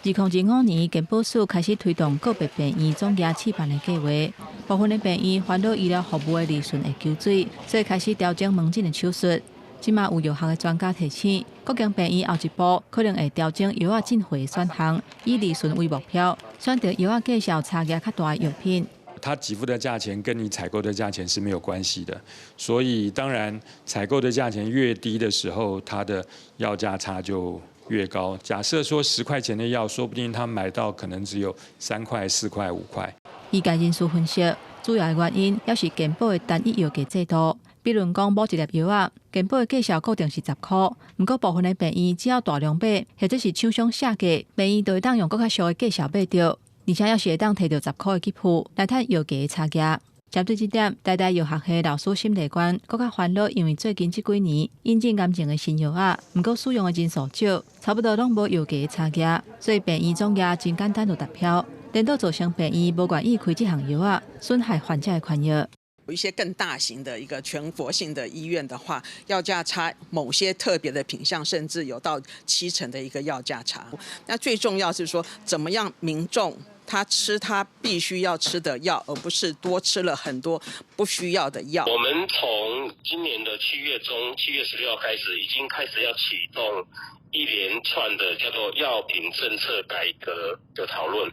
[SPEAKER 29] 2025年，健保署開始推動個別病院總額試辦的計劃，部分的病院煩惱醫療服務的利潤會縮水，所以開始調整門診的手術。這馬有藥學的專家提醒，各間病院後一步可能會調整藥仔進貨的選項，以利潤為目標，選擇藥仔價數差額較大的藥品。
[SPEAKER 30] 他給付的價錢跟你採購的價錢是沒有關係的，所以當然採購的價錢越低的時候，它的藥價差就越高。假設說10塊錢的藥，說不定他買到可能只有3塊、4塊、5塊。
[SPEAKER 29] 醫界人士分析，主要的原因猶是健保的單一藥價制度。比如講，某一粒藥仔，健保的價數固定是10箍，毋過部分的病院只要大量買，或者是廠商下價，病院就會當用閣較俗的價數買著，而且猶是會當提著10箍的給付來趁藥價的差價。針對這點，台大藥學系老師沈麗娟閣較煩惱，因為最近這幾年引進癌症的新藥仔，毋過使用的人數少，差不多攏無藥價的差價，所以病院總額真簡單就達標，顛倒造成病院無願意開這項藥仔，損害患者的權益。
[SPEAKER 2] 有一些更大型的一個全國性的醫院的話，藥價差某些特別的品項，甚至有到70%的一個藥價差。那最重要是說，怎麼樣民眾他吃他必須要吃的藥，而不是多吃了很多不需要的藥。
[SPEAKER 3] 我們從今年的7月中，7月16號開始，已經開始要啟動一連串的叫做藥品政策改革的討論。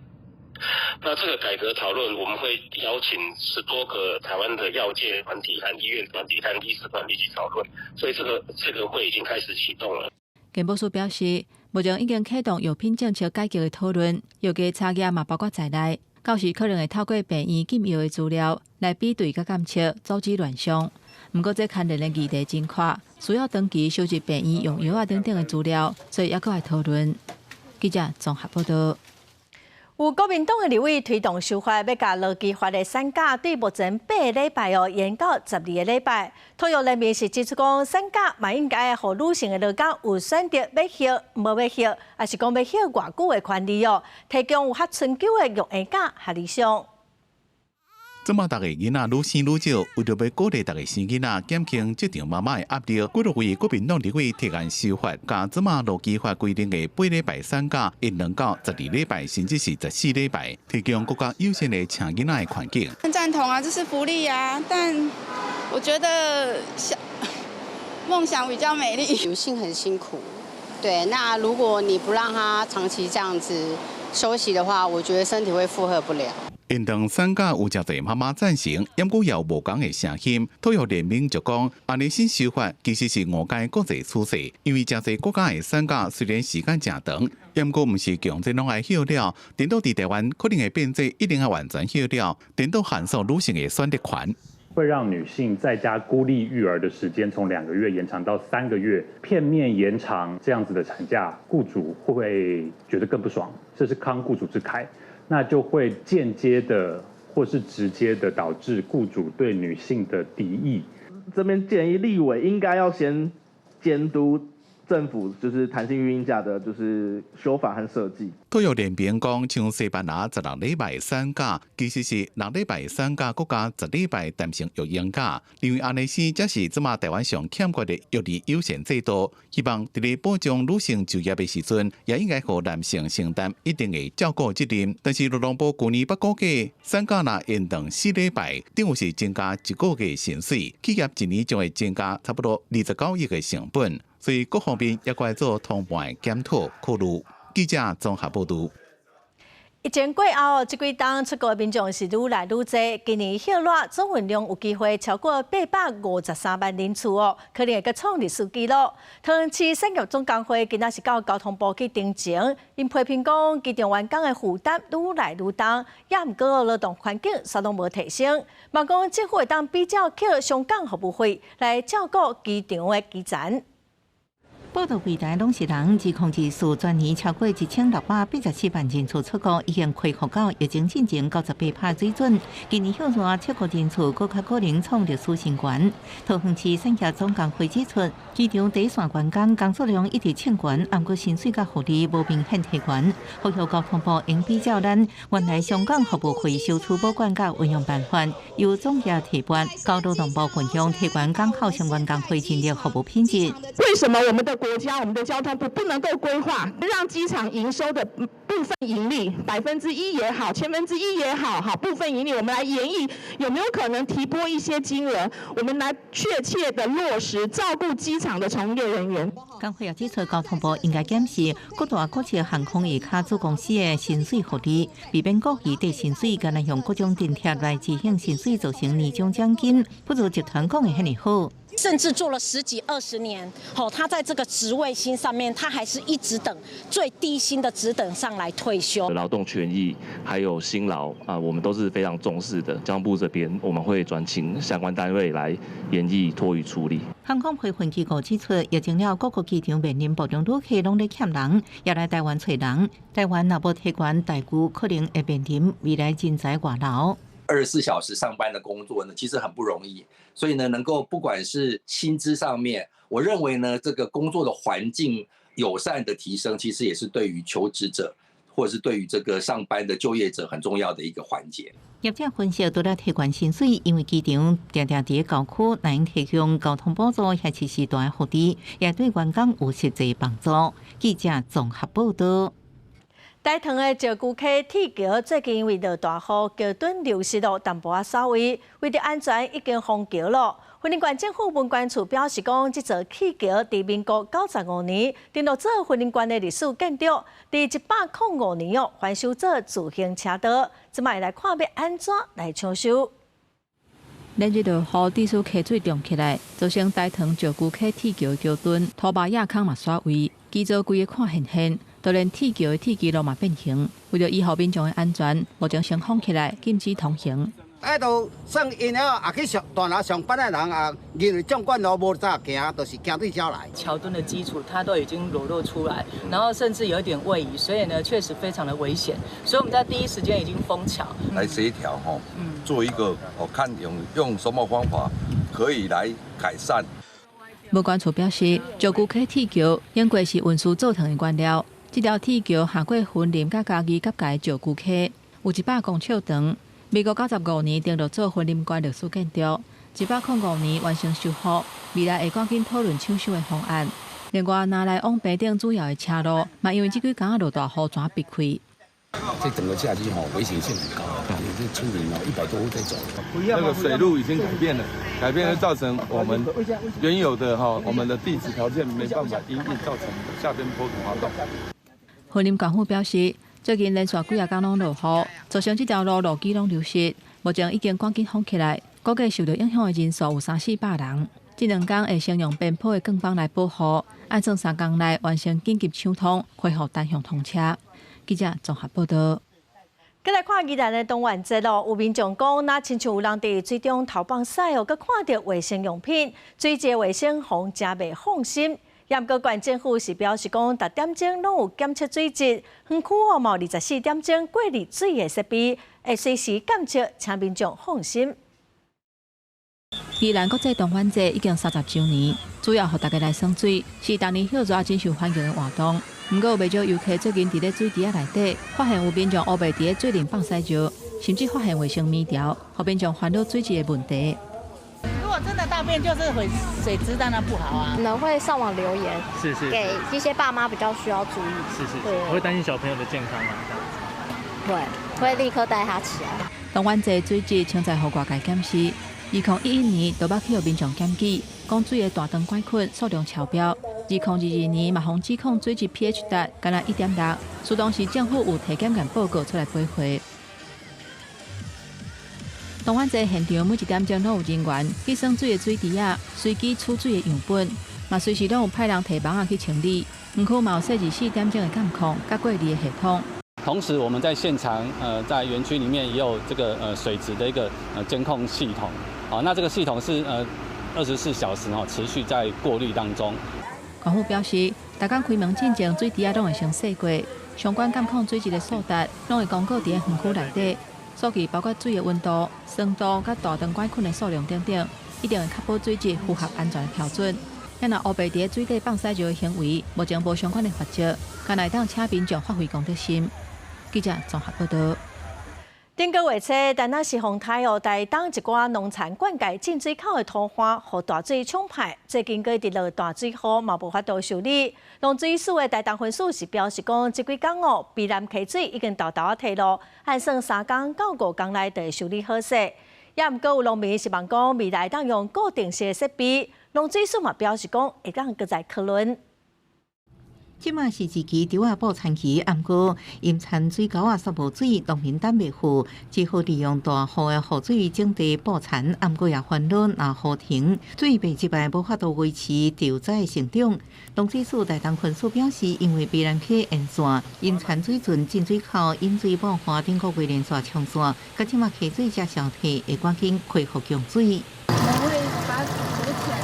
[SPEAKER 3] 那這個改革討論，我們會邀請10多個台灣的藥界團體和醫院團體和醫師團體去討論，所以這個會已經開始啟動了。
[SPEAKER 29] 健保署表示，目前已經啟動藥品政策改革的討論，藥價差額嘛包括在內，到時可能會透過病院禁藥的資料來比對佮監測，阻止亂象。毋過這牽連的議題真闊，需要長期收集病院用藥啊等等的資料，所以猶閣愛討論。記者綜合報道。
[SPEAKER 1] 有國民黨的立委推動修法，欲共勞基法的產假對目前8個禮拜哦，延到12個禮拜。托育聯盟是指出講，產假嘛應該予女性的勞工有選擇欲歇、無欲歇，抑是講欲歇偌久的權利哦，提供有較春秋的育嬰假較理想。
[SPEAKER 4] 這馬逐个囡仔愈生愈少，為著欲鼓勵逐家生囡仔，減輕職場媽媽的壓力，幾落位國民黨立委提案修法，共這馬勞基法規定的八禮拜產假，延長到12禮拜，甚至是14禮拜，提供閣較友善的請囡仔的環境。
[SPEAKER 5] 很贊同啊，這是福利啊，但我覺得想夢想比較美麗。
[SPEAKER 6] 女性很辛苦，對，那如果你不讓她長期這樣子休息的話，我覺得身體會負荷不了。
[SPEAKER 4] 延長產假有誠濟媽媽贊成，毋過也有無仝的聲音。托育聯盟就講，按呢新修法其實是誤解國際趨勢，因為誠濟國家的產假雖然時間誠長，毋過毋是強制攏愛歇了，顛倒佇台灣可能會變做一定愛完全歇了，顛倒限縮女性的選擇權。
[SPEAKER 7] 會讓女性在家孤立育兒的時間從2個月延長到3個月，片面延長這樣子的產假，雇主會覺得更不爽，這是慷雇主之慨。那就會間接的或是直接的導致雇主對女性的敵意。
[SPEAKER 8] 這邊建議立委應該要先監督政府，就是彈性育嬰假的，就是修法和設計。
[SPEAKER 4] 托育聯盟講，像西班牙16禮拜產假，其實是六禮拜產假，閣加十禮拜彈性育嬰假。因為按呢生才是這馬台灣上欠缺的育兒友善制度。希望佇咧保障女性就業的時陣，也應該予男性承擔一定的照顧責任。但是勞動部舊年捌估計，產假若延長4禮拜，等於是增加一個月薪水，企業一年就會增加差不多29億的成本。所以各方面也該做通盤的檢討考慮。記者綜合報導。
[SPEAKER 1] 疫情過後，這幾冬出國的民眾是愈來愈濟。今年歇熱總運量有機會超過853萬人次哦，可能會閣創歷史紀錄。桃園市產業總工會今仔是到交通部去陳情，𪜶批評講機場員工的負擔愈來愈重，也毋過勞動環境煞攏無提升。嘛講政府會當比照扣商港服務費來照顧機場的基層。
[SPEAKER 11] 報到櫃台攏是人，2024全年超過1684萬人次出國，已經恢復到疫情進前98%水準。今年歇熱出國人次閣較可能創歷史新高。桃園市產業總工會指出，機場第一線員工工作量一直衝懸，毋過薪水佮福利無明顯提懸。呼籲交通部應比照咱原來商港服務費收取保管佮運用辦法，由總額提撥，交勞動部運用提懸港口相關工會人力服務品質。
[SPEAKER 9] 為什麼我們的國家、我們的交通部不能夠規劃，讓機場營收的部分盈利1%也好，1/1000也好，好部分盈利，我們來研議有沒有可能提撥一些金額，我們來確切的落實照顧機場的從業人員。
[SPEAKER 11] 工會也指出，交通部應該檢視各大國際航空業卡子公司的薪水福利，避免故意低薪水，干焦用各種津貼來支應薪水，造成年終獎金不如集團講的遐爾好。
[SPEAKER 10] 甚至做了十幾二十年，吼，他在這個職位薪上面，他還是一直等最低薪的職等上來退休。
[SPEAKER 12] 勞動權益還有薪勞啊，我們都是非常重視的。交通部這邊我們會轉請相關單位來研議妥予處理。
[SPEAKER 11] 航空培訓機構指出，疫情了各個機場面臨部分旅客攏咧欠人，也來台灣揣人。台灣若無提懸待遇，可能會面臨未來人才外流。
[SPEAKER 23] 24小時上班的工作呢，其實很不容易，所以呢，能夠不管是薪資上面，我認為呢，這個工作的環境友善的提升，其實也是對於求職者或者是對於這個上班的就業者很重要的一個環節。
[SPEAKER 11] 業者分析，除了提懸薪水，因為機場定定佇郊區，難提供交通補助，遐其實大福利，也對員工有實際幫助。記者綜合報道。
[SPEAKER 1] 大潭的石龜溪鐵橋最近因為落大雨，橋墩流失了淡薄仔掃位，為著安全已經封橋囉。雲林縣政府文管處表示講，這座鐵橋佇民國95年登錄做雲林縣的歷史建築，佇105年哦翻修做自行車道，這擺來看欲按怎來搶修。
[SPEAKER 29] 連日落雨，致使溪水漲起來，造成大潭石龜溪鐵橋橋墩塗峇野空嘛徙位，基座規个看現現，就連鐵橋的鐵支路嘛變形。為著維護民眾的安全，目前先封起來，禁止通行。
[SPEAKER 13] 喺度算𪜶了，也去上大樓上班的人啊，認為縱貫路無咋行，就是行對遮來。
[SPEAKER 14] 橋墩的基礎它都已經裸露出來，然後甚至有一點位移，所以呢，確實非常的危險。所以我們在第一時間已經封橋，
[SPEAKER 15] 來協調吼，做一個我看用什麼方法可以來改善。
[SPEAKER 29] 文管處表示，石龜溪鐵橋應該是運輸造糖的原料，這條鐵橋下過雲林佮嘉義結界石龜溪，有100公尺長。民國95年登錄做雲林縣歷史建築，105年完成修復，未來會趕緊討論搶修的方案。另外，來來往平頂主要的車路，嘛因為這幾工落大雨，全閉開。
[SPEAKER 16] 這整個下去吼，危險性很高，這村民哦100多戶在走。
[SPEAKER 17] 那個水路已經改變了，改變了造成我們原有的哈，我們的地質條件沒辦法因應，造成下邊坡土滑動。
[SPEAKER 29] 雲林縣府表示，最近連續幾仔工攏落雨，造成這條路路基攏流失，目前已經趕緊封起來，估計受到影響的人數有三四百人。這兩工會先用邊坡的鋼板來保護，按算3工內完成緊急搶通，恢復單向通車。記者綜合報道。
[SPEAKER 1] 閣來看宜蘭的東元節咯，有民眾講，若親像有人佇水中投放屎哦，閣看著衛生用品，水質衛生予人誠袂放心。毋過縣政府是表示講，逐點鐘攏有檢測水質，園區哦嘛有24點鐘過濾水的設備，會隨時檢測，請民眾放心。
[SPEAKER 29] 宜蘭國際東元節已經30週年，主要予大家來耍水，是逐年歇熱真受歡迎的活動。毋過有袂少遊客最近佇咧水池仔內底，發現有民眾烏白佇咧水裡放屎尿，甚至發現衛生棉條，予民眾煩惱水質的問題。
[SPEAKER 18] 如果真的大便，就是會水質當然不好啊。
[SPEAKER 19] 可能會上網留言，給一些爸媽比較需要注意。對，
[SPEAKER 20] 會擔心小朋友的健康嗎？這樣
[SPEAKER 19] 子。會，會立刻帶他起來。
[SPEAKER 29] 東元節水質正在予外界檢視。2011年就捌去予民眾檢舉，講水的大腸桿菌數量超標。2022年嘛，予指控水質 pH 值干焦1.6，事當時政府有提檢驗報告出來駁回。東元節現場每一點鐘攏有人員去算水的水池仔，隨機取水的樣本，嘛隨時攏有派人提網仔去清理。園區嘛有設24點鐘的監控佮過濾的系統。
[SPEAKER 21] 同時，我們在現場，在園區裡面也有這個水質的一個監控系統。哦，那這個系統是24小時哦持續在過濾當中。
[SPEAKER 29] 縣府表示，逐工開門進前，水池仔攏會先洗過，相關監控水質的數值，攏會公告佇咧園區內底。數據包括水的溫度、酸度、佮大腸桿菌的數量等等，一定會確保水質符合安全的標準。若烏白佇咧水底放屎尿的行為，目前無相關的罰則，干焦會當請民眾發揮公德心。記者綜合報道。
[SPEAKER 1] 頂個月初，台南市風台哦，台東一寡農田灌溉進水口的土岸，予大水沖歹。最近閣一直落大水雨，嘛無法度修理。農水署的台東分署是表示講，這幾工哦，卑南溪水已經沓沓仔退落，按算3工到5工內就會修理好勢。也毋過有農民希望講，未來當用固定式的設備。農水署嘛表示講，會當閣再討論。
[SPEAKER 11] 這馬是一期稻仔播田期，毋過淹田水溝仔煞無水，農民等袂赴，只好利用大雨的雨水整地播田。毋過也煩惱，若雨停，水袂入來，無法度維持稻仔的成長。農水署台東分署表示，因為卑南溪淹線，淹田水圳進水口引水補岸頂個月連續沖線，佮這馬溪水才消退，會趕緊恢復供水。
[SPEAKER 5] 我們會把它堵起來，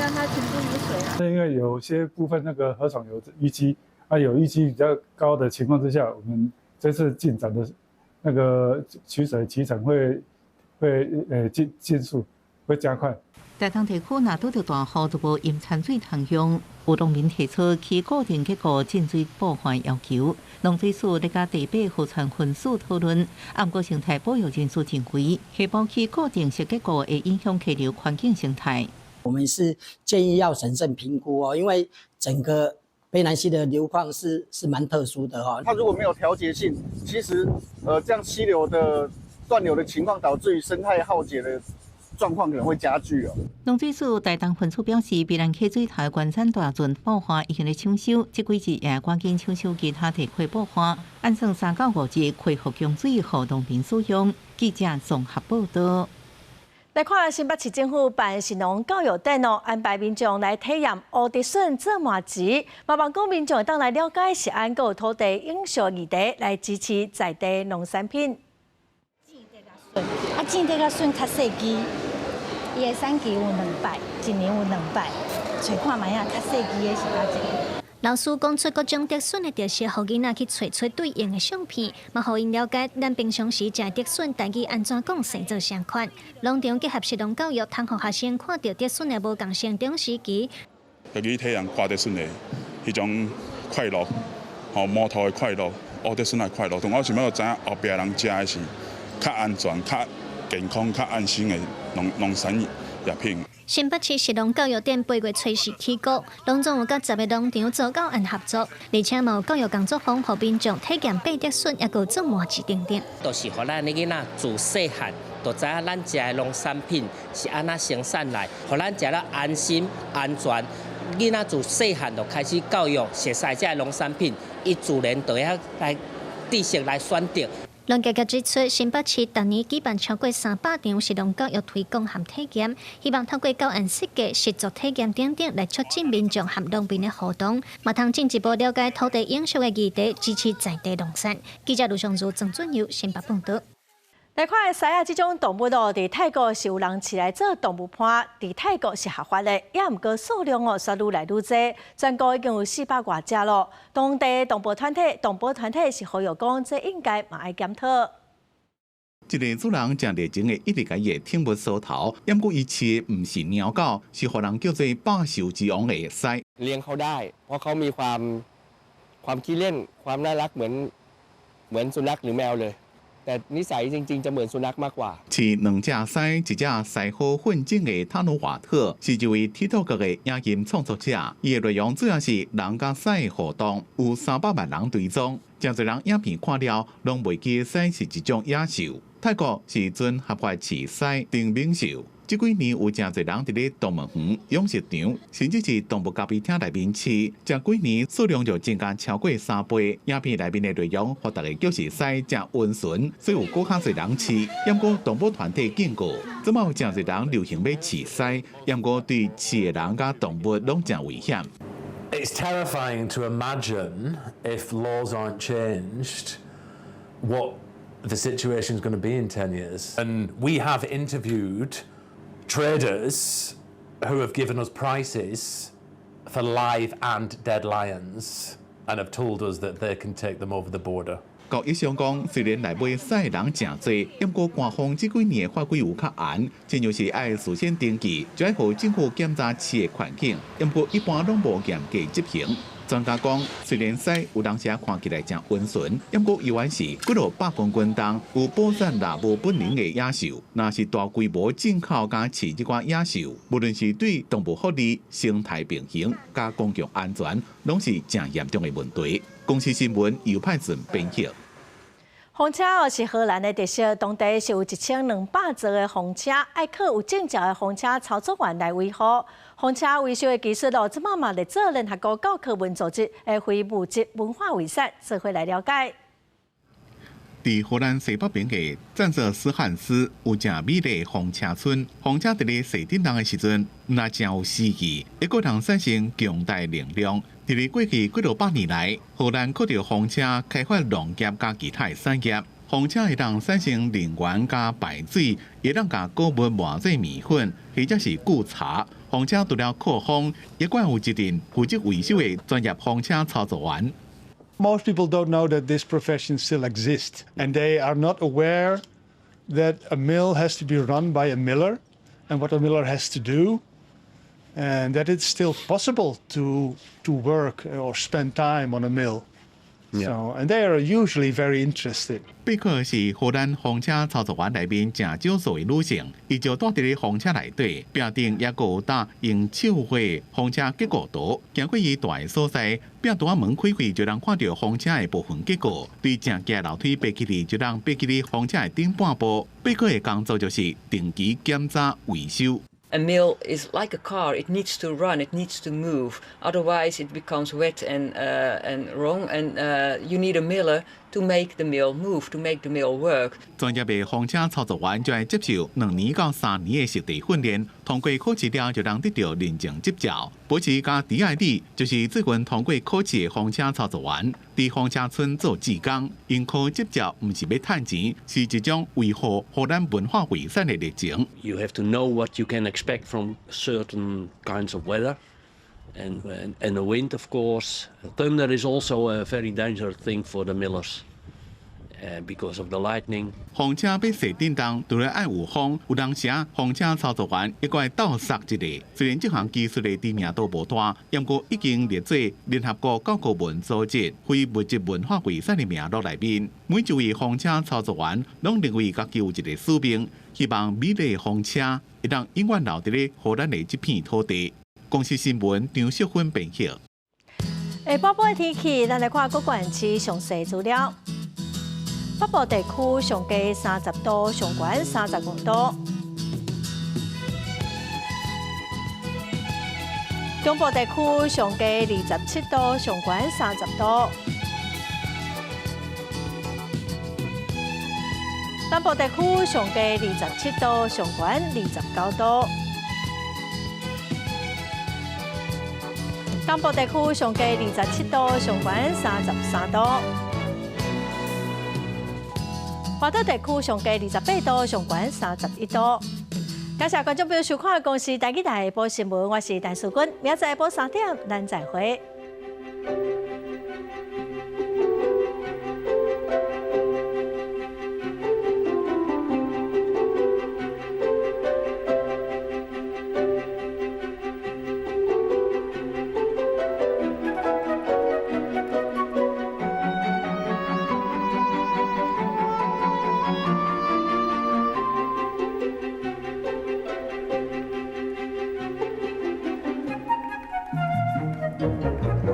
[SPEAKER 5] 讓它全部有水啊。
[SPEAKER 22] 因為有些部分那個河床有淤積，啊有淤積比較高的情況之下，我們這次進展的那個取水期程會進速會加快。
[SPEAKER 11] 台東地區若拄著大雨，就無淹田水通用。有農民提出起固定結構進水補換要求。農水署咧佮地北河川分署討論，毋過生態保育人士認為，溪埔起固定式結構會影響溪流環境生態。
[SPEAKER 2] 我們是建議要審慎評估哦，因為整個卑南溪的流況是蠻特殊的哦。
[SPEAKER 3] 它如果沒有調節性，其實這樣溪流的斷流的情況，導致於生態耗竭的狀況可能會加劇哦。
[SPEAKER 11] 農水署台東分署表示，卑南溪水頭關山大圳補岸已經咧搶修，這幾日也趕緊搶修其他地區補岸，按算3到5日恢復供水予農民使用。記者綜合報道。
[SPEAKER 1] 來看新北市政府辦食農教育展哦，安排民眾來體驗烏竹筍做麻糍，嘛望講民眾會當來了解食安閣有土地永續議題，來支持在地農產品。
[SPEAKER 6] 啊，種這个筍較細枝，伊的產期有兩擺，一年有兩擺，揣看覓仔，較細枝的是較濟。
[SPEAKER 29] 老師講出各種竹筍的特色，予囡仔去揣出對應的相片，嘛予𪜶了解咱平常時食的竹筍，台語按怎講，生做啥款。農場結合食農教育，通予學生看著竹筍的無仝成長時期。
[SPEAKER 7] 就去體驗割竹筍的彼種快樂，吼摸土的快樂，挖竹筍的快樂。同我想欲知影後壁人食的是較安全、較健康、較安心的農產業品。
[SPEAKER 29] 新北市食農教育展8月初四起鼓，攏總有佮10个農場做教案合作，而且嘛有教育工作坊，予民眾體驗掰竹筍，抑閣做麻糍等等。
[SPEAKER 24] 就是予咱的囡仔自細漢就知影咱食的農產品是按怎生產來，予咱食了安心安全。囡仔自細漢就開始教育，熟悉這个農產品，伊自然就會曉來知識來選擇。
[SPEAKER 29] 農業局指出，新北市逐年舉辦超過300場食農教育推廣和體驗，希望透過教案設計、實作體驗等等，來促進民眾和農民的互動，嘛通進一步了解土地永續的議題，支持在地農產。記者盧尚如、曾俊佑新北報道。
[SPEAKER 1] 來看獅仔這種動物哦，佇泰國是有人飼來做動物伴，佇泰國是合法的，也毋過數量哦，煞愈來愈濟，全國已經有400外隻咯。當地動保團體是呼籲講，這應該嘛愛檢討。
[SPEAKER 4] 這个主人誠熱情的，一直共伊的寵物梳頭，毋過伊飼的毋是貓狗，是予人叫做百獸之王的獅。
[SPEAKER 25] เลี้ยงเขาได้เพราะเขามีความขี้เล่นความน่ารักเหมือนสุนัขหรือแมวเลยแต่นิสัยจริงๆจะเหมือนสุนัขมากกว่า
[SPEAKER 4] 飼兩隻獅，一隻獅虎混種的塔努瓦特，是一位 TikTok 的影音創作者。伊的內容主要是人佮獅互動，有300萬人追蹤。誠濟人影片看了，攏袂記獅是一種野獸。泰國是準合法飼獅當猛獸。這幾年有誠濟人佇咧動物園、養殖場，甚至是動物咖啡廳內面飼，這幾年數量就增加超過3倍。影片內面的內容，予大家叫是獅誠溫順，所以有閣較濟人飼。毋過動保團體警告，這擺有誠濟人流行欲飼獅，毋過對飼的人佮動物攏誠危險。
[SPEAKER 26] It's terrifying to imagine if laws aren't changed, what the situation is going to be in 10 years. And we have interviewed traders who have given us prices for live and dead lions and have told us that they can take them over the border.
[SPEAKER 4] 國醫生講，雖然來買獅的人誠濟，毋過官方這幾年的法規有較嚴，親像是愛事先登記，就愛予政府檢查飼的環境，毋過一般攏無嚴格執行。專家講，雖然獅有當時看起來誠溫順，毋過猶原是幾落百公斤重、有捕殺獵物本能的野獸。若是大規模進口佮飼這款野獸，無論是對動物福利、生態平衡、佮公共安全，攏是誠嚴重的問題。公視新聞尤派順編譯。
[SPEAKER 1] 風車哦是荷蘭的特色，當地是有1200座的風車，愛靠有證照的風車操作員來維護。風車維修的技術哦，這擺嘛列做聯合國教科文組織的非物質文化遺產，做伙來了解。
[SPEAKER 4] 佇荷蘭西北邊的贊澤斯漢斯有誠美麗的風車村。風車佇咧踅振動的時陣，毋但誠有詩意，會閣通產生強大能量。佇咧過去幾落百年來，荷蘭靠著風車開發農業佮其他的產業。風車會當產生能源佮排水，會當共穀物磨做麵粉，或者是製茶。風車除了靠風，抑閣有一陣負責維修的專業風車操作員。
[SPEAKER 22] Most people don't know that this profession still exists, and they are not aware that a mill has to be run by a miller,
[SPEAKER 8] And what a miller has to do, and that it's still possible to work or spend time on a mill. So, and they are usually very interested.
[SPEAKER 4] 貝克是荷蘭風車操作員內面誠少數的女性，伊就蹛佇咧風車內底，壁頂猶閣有搭用手繪風車結構圖。經過伊蹛的所在，壁櫥仔門開開就通看著風車的部分結構。對誠崎的樓梯爬起去，就通爬去咧風車的頂半部。貝克的工作就是定期檢查維修。
[SPEAKER 29] A mill is like a car, it needs to run, it needs to move, otherwise it becomes wet and wrong, and you need a miller to make the mill move, to make the mill work.
[SPEAKER 4] 專業的風車操作員就愛接受2年到3年的實地訓練，通過考試了就通得著認證執照。保持佮迪愛里就是最近通過考試的風車操作員，佇風車村做志工，𪜶考執照毋是欲趁錢，是一種維護荷蘭文化遺產的熱情。
[SPEAKER 9] You have to know what you can expect from certain kinds of weather and the wind, of course. Thunder is also a very dangerous thing for the millers because of the lightning.
[SPEAKER 4] 風車欲踅振動，除了愛有風，有當時風車操作員猶閣愛鬥捒一下。雖然這項技術的知名度無大，毋過已經列做聯合國教科文組織非物質文化遺產的名錄內面。每一位風車操作員攏認為家己有一个使命，希望美麗的風車會當永遠留佇咧荷蘭的這片土地。公視新聞張淑芬編譯。
[SPEAKER 1] 下晡晡的天氣，咱來看各縣市詳細資料。北部地區上低30度，上懸35度。中部地區上低27度，上懸30度。南部地區上低27度，上懸29度。東部地區上低27度，上懸33度。華東地區上低28度，上懸31度。感謝觀眾朋友收看《公視台語台報新聞》，我是陳淑君，明仔載下晡3點，咱再會。